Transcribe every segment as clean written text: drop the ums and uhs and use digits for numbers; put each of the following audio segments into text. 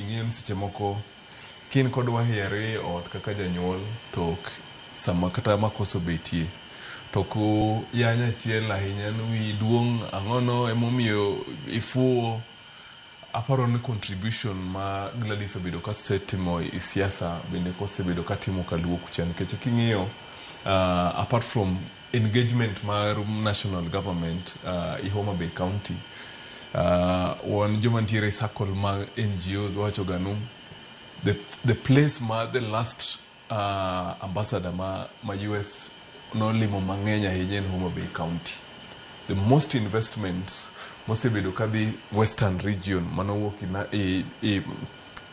Ing'eyo ni seche moko ka in kod wahiere e ot kaka janyuol to ok sama kata makosa obetie to ok yany achiel ahinya ni wiyi duong' ang'ono emomiyo ifuwo. Aparo ni contribution ma Gladys obedo ka setimo e siasa bende kosebedo katimo kaluo kucha nikech king'iyo apart from engagement mar national government i Homa Bay County wan joma nitiere e circle mag NGOs wawacho ga nu the place ma the last ambassador ma US nolimo mang'eny ahinya en Homa Bay County. The most investments mosebedo kadhi Western region manowuok e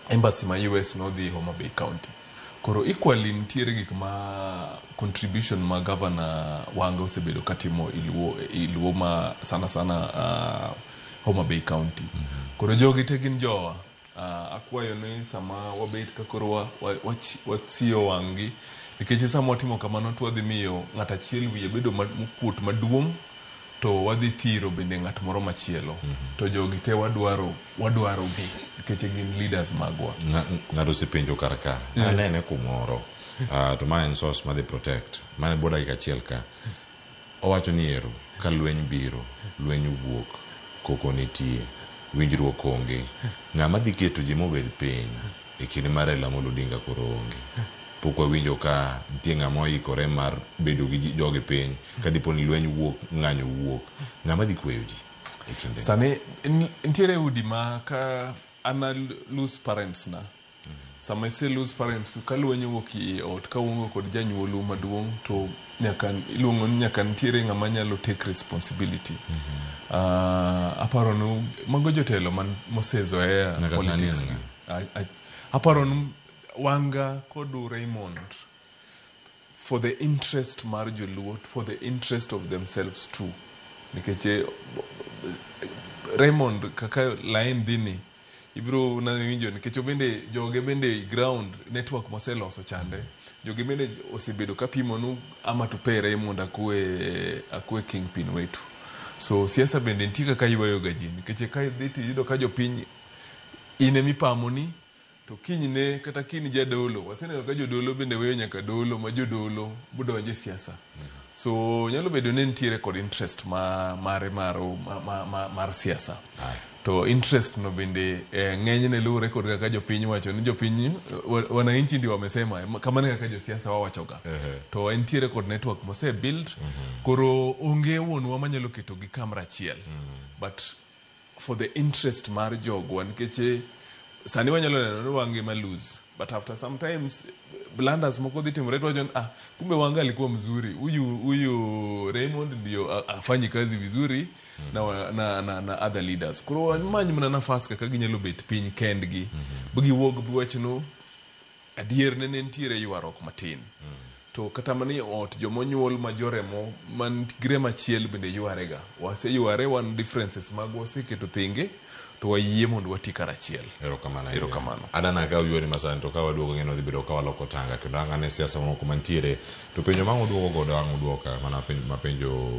embassy ma US nodhi Homa Bay County. Koro equally nitiere gik ma contribution ma governor Wanga osebedo katimo i Luo ma sana sana Homa Bay County. Koro jogi te gin jowa. Akwayo ni sama wabet ka koro wasiyo wang' gi nikech sama watimo kamano to wadhi miyo ng'at achiel wiye bedo mokuot maduong' to wadhi thiro bende ng'at moro machielo. To jogi te wadwaro gi nikech gin leaders magwa. Ng'ato osepenjo kar ka anene kumoro to ma en source madhi protect mane bwo dakika achiel ka owacho ni ero ka lweny biro lweny owuok koko nitie winjruok onge ng'ama dhi keto ji mobed piny e kinde mar Raila Amolo Odinga koro onge pok wawinjo ka nitie ng'ama oikore mar bedo gi jogi piny ka dipo ni lweny wuok ng'anyo wuok ng'ama dhi kweyo ji e kinde Sani nitiere udi ma ka an lose parents na sama ise lose parents ka lweny owuok e ot ka uonge kod janyuolu maduong' to nyaka iluongo ni nyaka nitiere ng'ama nyalo take responsibility. Aparo ni mago jotelo man mosezoea Nyaka sani en politics gi. Aparo ni Wanga kod Raymond for the interest mar joluo, for the interest of themselves too, nikech Raymond kaka line dhi ni ibiro na winjo nikech obende joge bende ground network moseloso chande joge bende osebedo kapimo nu ama tupe Raymond akue kingpin wetu. So siasa bende nitie kaka ywayo ga ji nikech ka idhi tiyudo ka jopiny in emipamo ni to kinyne kata kin jadolo waseneno ka jodolo bende weyo nyaka dolo ma jodolo bodonje e siasa. So nyalo bedo ni nitiere kod interest ma mare mar siasa to interest no bende ng'enyne luwore kod kaka jopiny wacho ni jopiny wananchi ndio wamesema kamano e kaka josiasa wawachoga to entiere kod network mose build. Koro onge wuonwa manyalo keto gi kamoro achiel but for the interest mar jogwa nikech sani wanyalo neno ni Wanga ema lose but after sometimes blunders moko dhi timore to wacho ni ah, kumbe Wanga alikuwa mzuri, huyu Raymond ndio afanyi kazi vizuri na other leaders. Koro wamany mana nafas kaka ginyalo bet piny kendgi mm giwuog biwachno adier ne nitiere ywaruok matin to kata mana e ot jomonyuol ma joremo man gi remo achiel bende yware ga waseyware wan differences magwa waseketo thenge to wayie mondo wati karachiel. Erokamano ahinya. Erokamano. Adana ka yuori masani to ka waduogo ng'eno dhi bedo ka waloko tanga kendo ang' ane siasa mamoko mantiere to penjo ma ang' uduogo godo ang' uduoka mana penjo mapenjo.